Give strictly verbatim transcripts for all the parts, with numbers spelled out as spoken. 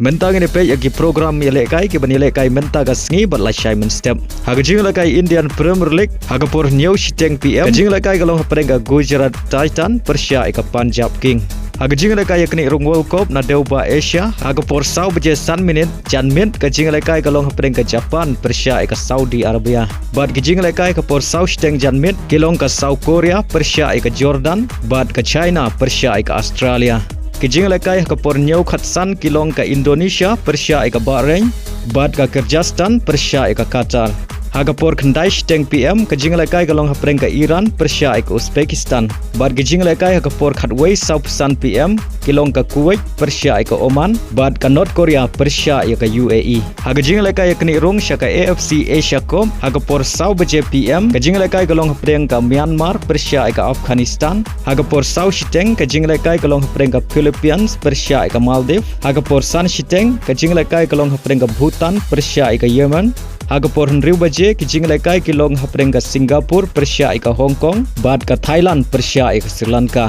Mynta ngin ïa peit ïa ki program ïalehkai kiban ïalehkai mynta ka sngi bad lashai mynstep. Ha ka jingïalehkai Indian Premier League, ha ka por hynñiew shiteng P M, ka jingïalehkai ka long hapdeng ka Gujarat Titan pyrshah ïa ka Punjab King. Ha ka jingïalehkai ïaknieh rung World Cup naduh ba Asia, ha ka por saw baje san minit janmiet, ka jingïalehkai ka long hapdeng ka Japan pyrshah ïa ka Saudi Arabia. Bad ki jingïalehkai ka por saw shiteng janmiet ki long ka South Korea pyrshah ïa ka Jordan, bad ka China pyrshah ïa ka Australia. Ki jingïalehkai ha ka por hynñiew khatsan ki long ka Indonesia pyrshah ïa ka Bahrain, bad ka Kyrgyzstan pyrshah ïa ka Qatar. Ha ka por khyndai shiteng P M, ka jingïalehkai ka long hapdeng ka Iran pyrshah ïa ka Uzbekistan. Bad ki jingïalehkai ha ka por khatwei saw phew san P M, ki long ka Kuwait pyrshah ïa ka Oman, bad ka North Korea pyrshah ïa ka U A E. Ha ka jingïalehkai ïaknieh rung sha ka A F C Asia Cup, ha ka por saw baje P M, ka jingïalehkai ka long hapdeng ka Myanmar pyrshah ïa ka Afghanistan. Ha ka por saw shiteng, ka jingïalehkai ka long hapdeng ka Philippines pyrshah ïa ka Maldives. Ha ka por san shiteng, ka jingïalehkai ka long hapdeng ka Bhutan pyrshah ïa ka Yemen. Ha ka por hynriew baje, ki jingïalehkai ki long hapdeng ka Singapore pyrshah ïa ka Hong Kong, bad ka Thailand pyrshah ïa ka Sri Lanka.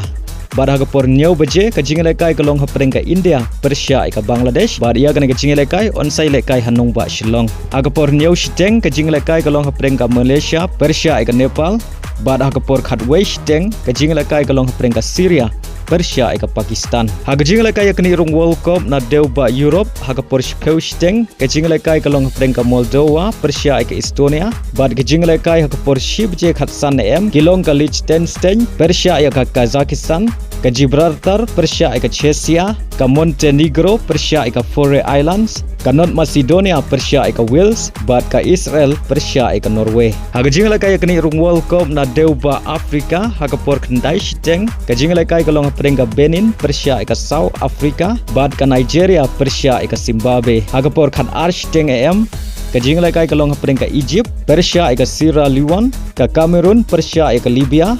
Bad ha ka por hynñiew baje, ka jingïalehkai ka long hapdeng ka India pyrshah ïa ka Bangladesh, bad ïa kane ka jingïalehkai yn sa ïalehkai ha nongbah Shillong. Ha ka por hynñiew shiteng, ka jingïalehkai ka long hapdeng ka Malaysia pyrshah ïa ka Nepal, bad ha ka por khatwei shiteng, ka jingïalehkai ka long hapdeng ka Syria pyrshah ïa ka Pakistan. Ha ka jingïalehkai ïaknieh rung World Cup naduh ba Europe, ha ka por shiphew shiteng, ka jingïalehkai ka long hapdeng ka Moldova pyrshah ïa ka Estonia, bad ka jingïalehkai ha ka por shi baje khatsan A M, ki long ka Liechtenstein pyrshah ïa ka Kazakhstan, ka Gibraltar pyrshah ïa ka Czechia, ka Montenegro pyrshah ïa ka Faroe Islands, ka North Macedonia pyrshah ïa ka Wales, bad ka Israel pyrshah ïa ka Norway. Ha ka jingïalehkai ïaknieh rung World Cup naduh ba Afrika, ha ka por khyndai shiteng, ka jingïalehkai ka long hapdeng ka Benin pyrshah ïa ka South Africa, bad ka Nigeria pyrshah ïa ka Zimbabwe. Ha ka por khatar shiteng A M, ka jingïalehkai ka long hapdeng ka Egypt pyrshah ïa ka Sierra Leone, ka Cameroon pyrshah ïa ka Libya.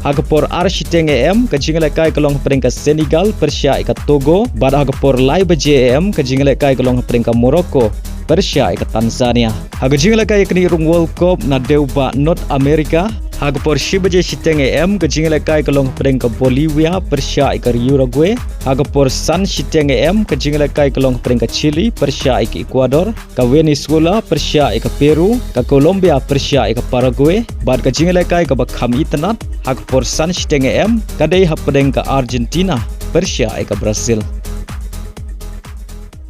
Ha ka por ar shiteng A M, ka jingïalehkai ka long hapdeng ka Senegal pyrshah ïa ka Togo, bad ha ka por lai baje A M, ka jingïalehkai ka long hapdeng ka Morocco pyrshah ïa ka Tanzania. Ha ka jingïalehkai ïaknieh rung World Cup naduh ba North America, ha ka por shi baje shiteng A M, ka jingïalehkai ka long hapdeng ka Bolivia pyrshah ïa ka Uruguay. Ha ka por san shiteng A M, ka jingïalehkai ka long hapdeng ka Chile pyrshah ïa ka Ecuador, ka Venezuela pyrshah ïa ka Peru, ka Colombia pyrshah ïa ka Paraguay, bad ka jingïalehkai kaba kham itynnad, ha ka por san shiteng A M, ka dei hapdeng ka Argentina pyrshah ïa ka Brazil.